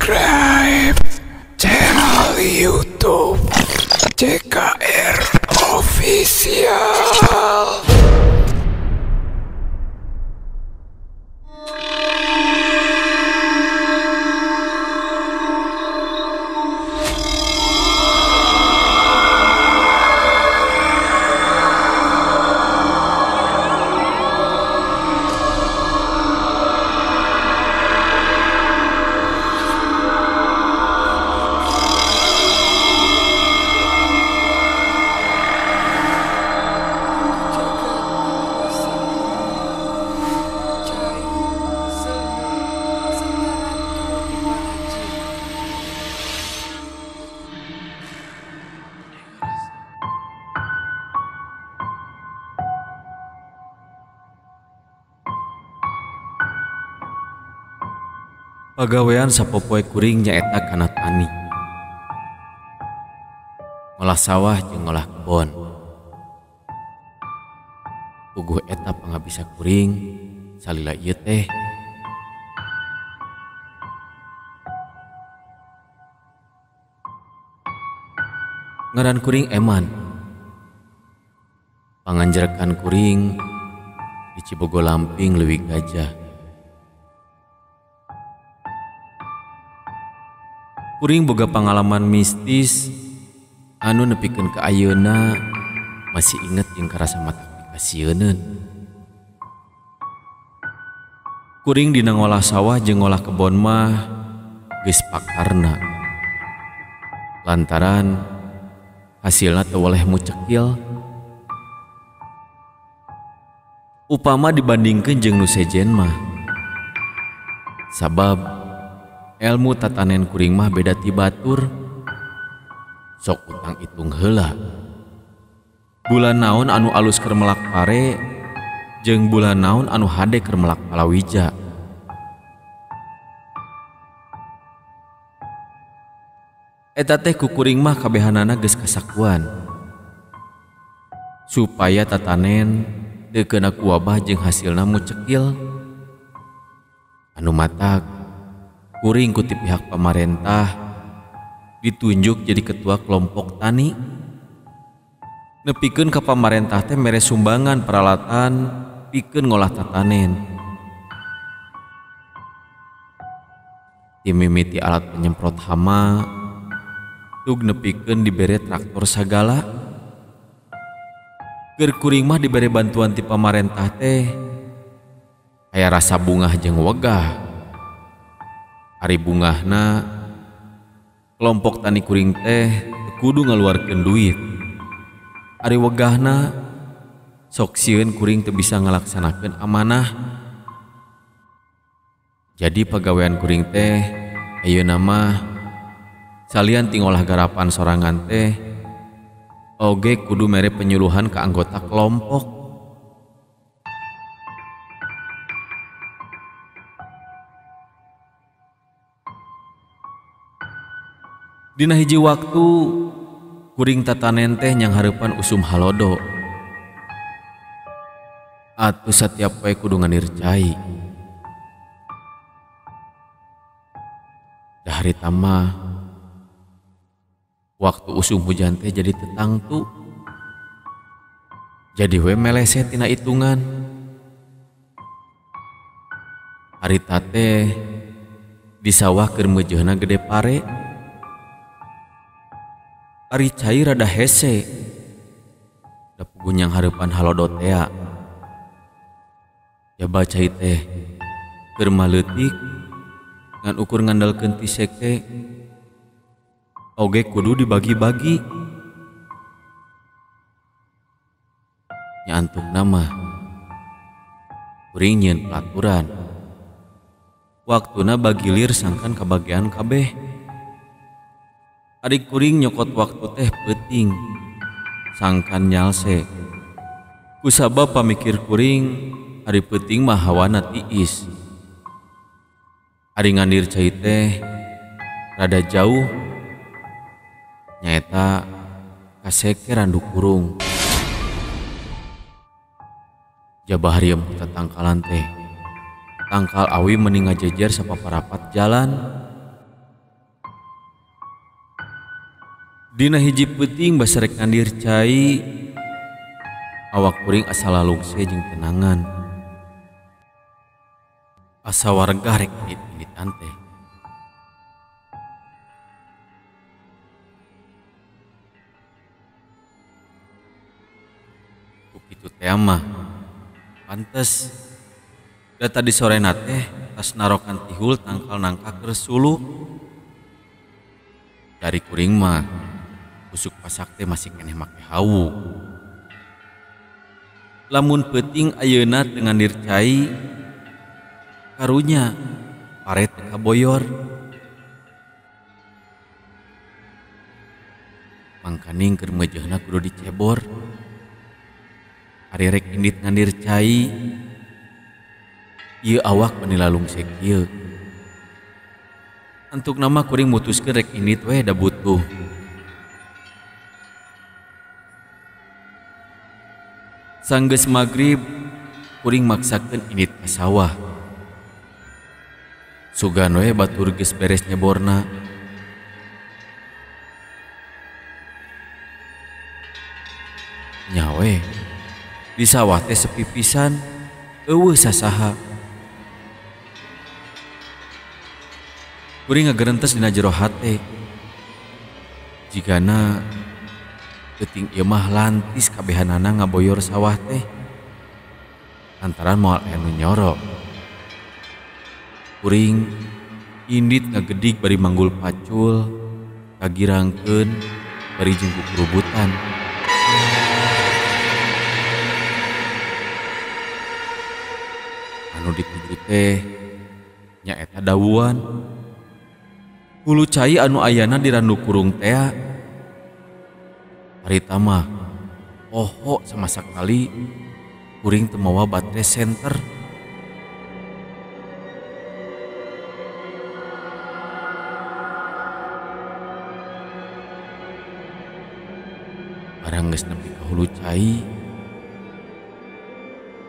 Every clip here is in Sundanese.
Subscribe channel YouTube CKR Official. Pagawean sapopoe kuring nyaeta kana tani. Ngolah sawah jeung ngolah kebon. Puguh eta pangabisa kuring salila ieu teh. Ngaran kuring Eman. Panganjerkan kuring di Cibogo Lamping Leuwi Gajah. Kuring boga pangalaman mistis anu nepikeun ka ayeuna masih inget jeung karasa mata pikasieuneun. Kuring dina ngolah sawah jeung ngolah kebon mah geus pakarna. Lantaran hasilna teu weleh mucekil. Upama dibandingkeun jeung nu sejen mah. Sabab ilmu tatanen kuring mah beda ti batur. Sok utang itung heula. Bulan naon anu alus keur melak pare jeung bulan naon anu hade keur melak palawija. Eta teh ku kuring mah kabehanana geus kasakuan. Supaya tatanen teu keuna ku wabah jeung hasilna mucekil. Anu matak kuring ku ti pihak pamarentah ditunjuk jadi ketua kelompok tani. Nepikeun ka pamarentah teh mere sumbangan peralatan pikeun ngolah tatanen. Timimiti alat penyemprot hama tug nepikeun dibere traktor sagala. Keur kuring mah dibere bantuan ti pamarentah teh aya rasa bungah jeung wegah. Ari bungahna kelompok tani kuring teh kudu ngaluarkeun duit. Ari wegahna sok sieun kuring teu bisa ngalaksanakeun amanah. Jadi pagawean kuring teh ayeuna mah salian ti ngolah garapan sorangan teh oge kudu mere penyuluhan ka anggota kelompok. Dina hiji waktu kuring tatanen teh nyanghareupan usum halodo. Atuh satiap poe kudu nganir cai. Da harita mah waktu usum hujan teh jadi tetangtu. Jadi we meleset tina hitungan. Harita teh di sawah keur meujeuna gede pare. Ari cai rada hese. Da puguh nyanghareupan halodo tea. Jaba cai teh keur maleutik ngan ukur ngandalkeun ti seke. Oge kudu dibagi-bagi. Nya antukna mah kuring nyieun pelaturan. Waktuna bagilir sangkan kabagian kabeh. Ari kuring nyokot waktu teh peuting sangkan nyalse. Kusabab pamikir kuring ari peuting mah hawana tiis. Ari ngandir cai teh rada jauh nyaeta ka seke randu kurung. Jaba hariem ku tatangkalan teh. Tangkal awi meni ngajejer sapaparapat jalan. Dina hiji peuting basa rek nandir cai, awak kuring asa lalungse jeung tenangan. Asa warga rek indit-inditan teh. Ku kitu teh mah pantes da tadi sorena teh tas narokan tihul tangkal nangka keur suluh. Dari kuring mah usuk pasak teh masih keneh make hawu. Lamun peuting ayeuna teu ngandir cai, karunya pare teu kaboyor. Mangkaning keur meujeuhna kudu dicebor. Ari rek indit ngandir cai, ieu awak meni lalungse kieu. Antukna mah kuring mutuskeun rek indit we da butuh. Sanggeus magrib kuring maksakeun indit ka sawah. Sugan we batur geus beres nyeborna. Nya we di sawah teh sepi pisan, eueuh sasaha. Kuring ngagerentes dina jero hate. Jigana peuting ieu mah lantis kabehanana ngaboyor sawah teh. Lantaran moal aya nu nyoro. Kuring indit ngagedig bari manggul pacul, kagirangkeun bari jeung kukurubutan. Anu dituju teh nyaeta dawuan. Hulu cai anu ayana di randu kurung tea. Harita mah poho sama sakali kuring teu mawa baterai senter. Barang geus nepi ka hulu cai,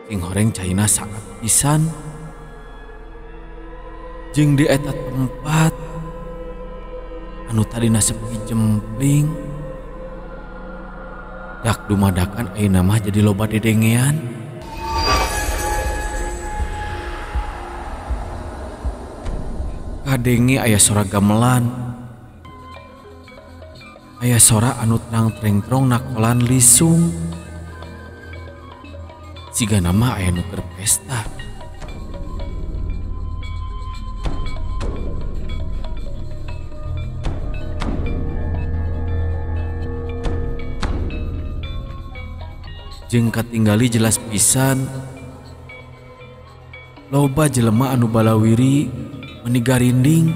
sing horeng caina saat pisan. Jeung di eta tempat anu tadina sepi jempling, dak dumadakan ayeuna mah jadi loba dedengean. Kadenge aya sora gamelan, aya sora anu terang trengtrong nakolan lisung. Sigana mah aya nu keur pesta. Jeung katinggali jelas pisan loba jelema anu balawiri meni garinding.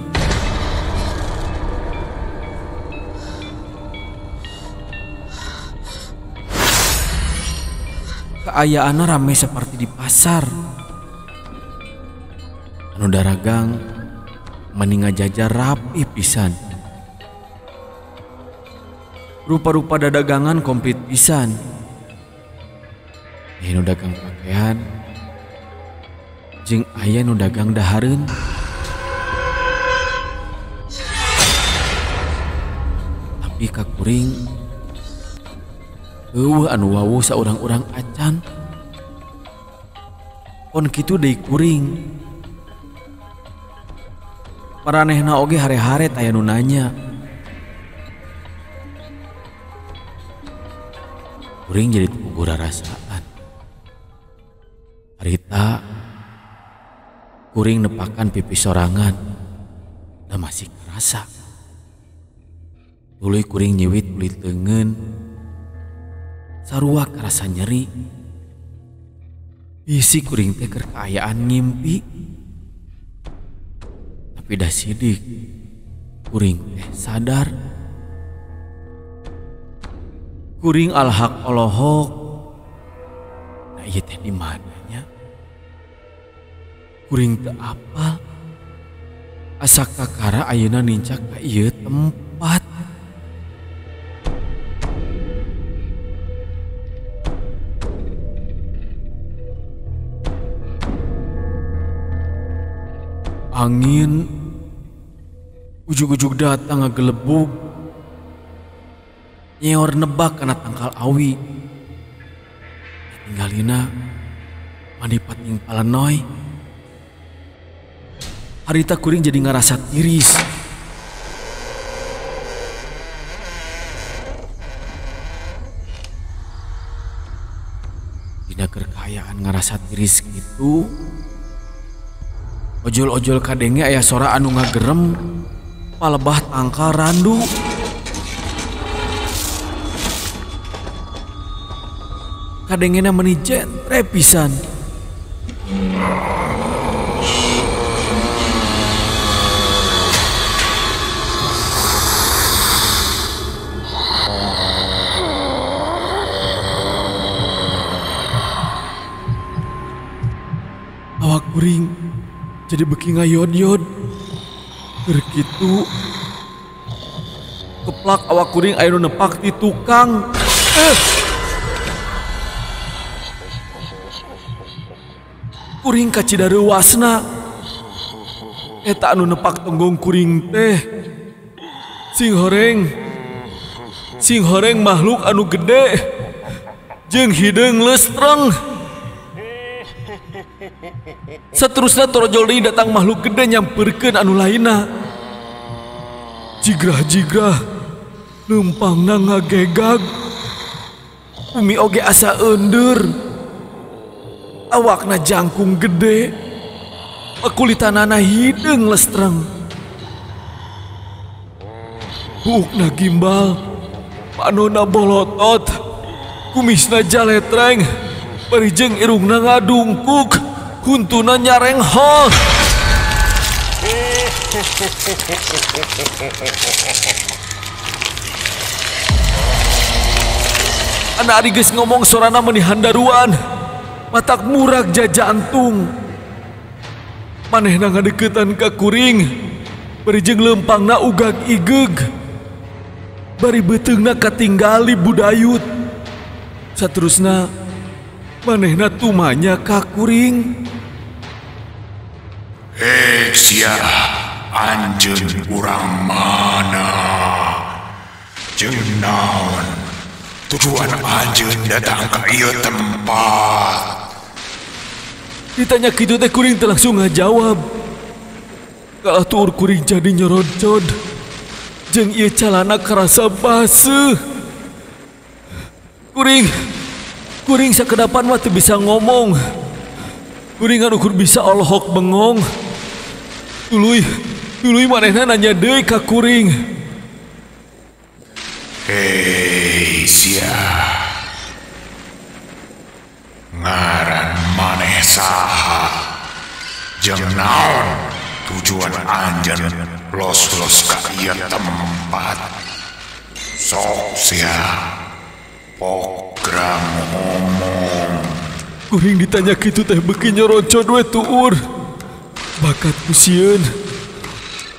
Kaayaanna rame seperti di pasar. Anu daragang meni ngajajar rapi pisan. Rupa-rupa dadagangan komplit pisan. Aya nu dagang pakaian jeung aya nu dagang dahareun. Tapi ka kuring eueuh anu wawuh saurang-urang acan. Pon kitu deui kuring. Paranehna oge hare-hare taya nu nanya. Kuring jadi teu puguh rarasaan. Harita kuring nepakan pipi sorangan da masih kerasa. Tuluy kuring nyiwit kulit leungeun, sarua karasa nyeri. Bisi kuring teh keur kaayaan ngimpi. Tapi dah sidik kuring teh sadar. Kuring alhak olohok. Nah ieu teh di mana nya? Kuring teu apal. Asa kakara ayeuna nincak ka ieu tempat. Angin ujug-ujug datang ngagelebug. Nyeor nebak kana tangkal awi. Tinggalina mani pating palenoy. Harita kuring jadi ngarasa tiris. Dina keur kaayaan ngarasa tiris kitu, ojol-ojol kadenge aya sora anu ngagerem palebah tangkal randu. Kadengena meni jentre pisan. Awak kuring jadi beki ngayod-yod. Keur kitu keplak awak kuring aya nu nepak ti tukang. Kuring kacida reuasna. Eta anu nepak tonggong kuring teh sing horeng. Sing horeng makhluk anu gede jeung hideung leustreng. Seterusna torojol deui datang makhluk gede nyamperkeun anu lainna. Jigrah-jigrah leumpangna ngagegag. Bumi oge asa euneur. Awakna jangkung gede, pakulitanana hideung lestreng. Buukna gimbal, panona bolotot, kumisna jaletreng, bari jeung irungna ngadungkuk, huntuna nyarenghol. Anak ari geus ngomong sorana meuni handaruan. Matak murag jajantung. Manehna ngadeukeutan ka kuring, bari jeung leumpangna ugag igeug. Bari beuteungna katinggali budayut. Saterusna manehna tumanya ka kuring. Hei sia, anjeun urang mana? Jeung naon tujuan anjeun datang ka ieu tempat? Ditanya kitu teh kuring teh langsung ngajawab. Kalah tuur kuring jadi nyorocod. Jeung ieu calana karasa baseuh. Kuring sakedapan mah teu bisa ngomong. Kuring ngan ukur bisa olohok bengong. Tuluy manehna nanya deui ka kuring. Hei sia, ngaran maneh saha? Jeung naon tujuan anjeun los-los ka ieu tempat? Sok sia, pokra ngomong. Kuring ditanya kitu teh beuki nyorocod we tuur. Bakat ku sieun.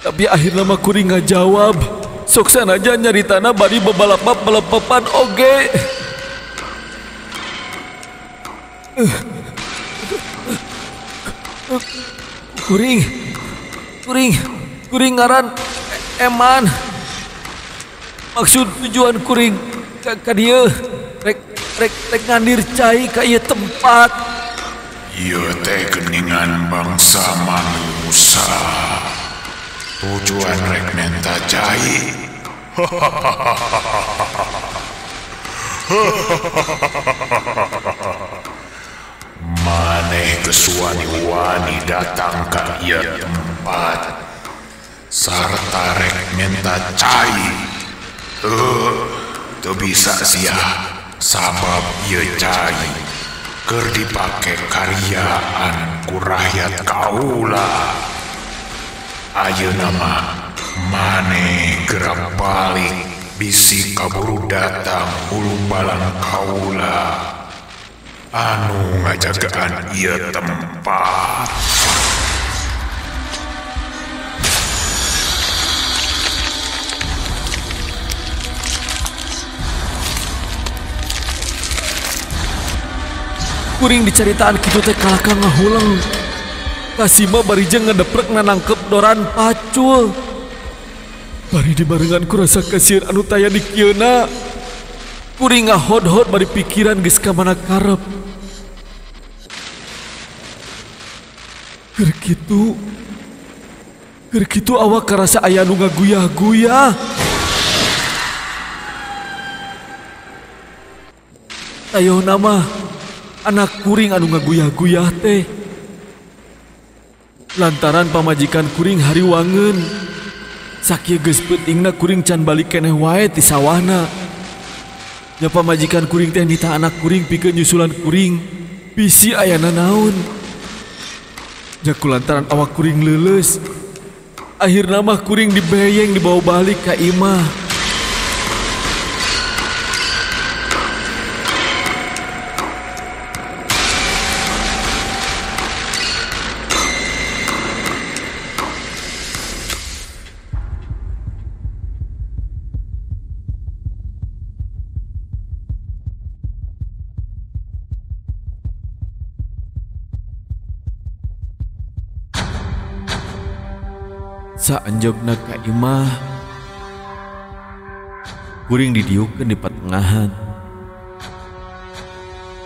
Tapi akhirna mah kuring ngajawab. Sok sanajan nyaritana bari babalapap-balapapan oge. Kuring ngaran Eman. Maksud tujuan kuring ka dieu rek ngandir cai ka ieu tempat. Ieu teh geuningan bangsa manusia. Tujuan rek menta cai. Maneh geus wani-wani datang ka ieu tempat sarta rek menta cai. Teu bisa sia, sabab ieu cai keur dipake karyaan ku rakyat kaula. Ayeuna mah maneh geura balik bisi kaburu datang hulu balang kaula anu ngajagaan ieu tempat. Kuring dicaritaan kitu teh kalahka ngahuleng. Kasima bari jeung ngedeprek nanangkep doran pacul. Bari dibarengan ku rasa kasieun anu taya di kieuna. Kuring ngahod-hod bari pikiran geus ka mana karep. Keur kitu awak karasa aya nu ngaguyah-guyah. Tayohna mah anak kuring anu ngaguyah-guyah teh. Lantaran pamajikan kuring hariwangeun. Sakieu geus peutingna kuring can balik keneh wae ti sawahna. Nya pamajikan kuring teh nitah anak kuring pikeun nyusulan kuring bisi ayana naon. Nya kulantaran awak kuring leuleus, akhirna mah kuring dibeyeng dibawa balik ka imah. Saanjogna ka imah, kuring didiukeun di patengahan.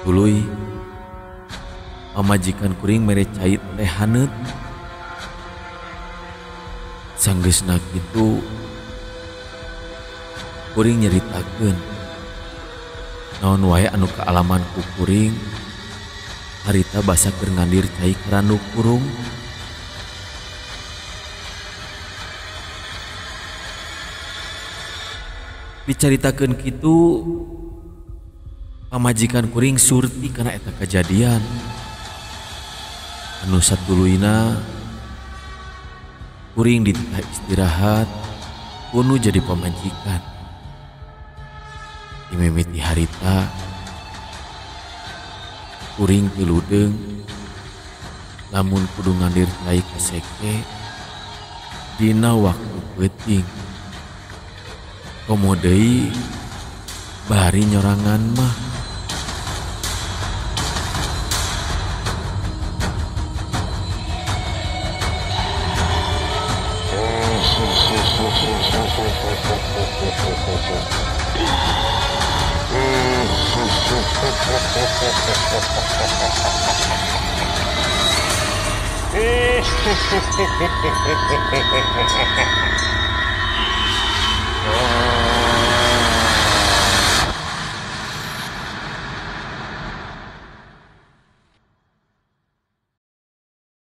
Tuluy pamajikan kuring mere cai teh haneut. Sanggeusna kitu kuring nyaritakeun naon wae anu kaalaman ku kuring harita basa keur ngandir cai ka randu kurung. Dicaritakeun kitu pamajikan kuring surti kana eta kejadian anu satuluyna kuring dititah istirahat kudu jadi pamajikan. Dimimiti harita kuring tiludeung lamun kudu ngandir cai ka seke dina waktu peuting. Komo deui bari nyorangan mah.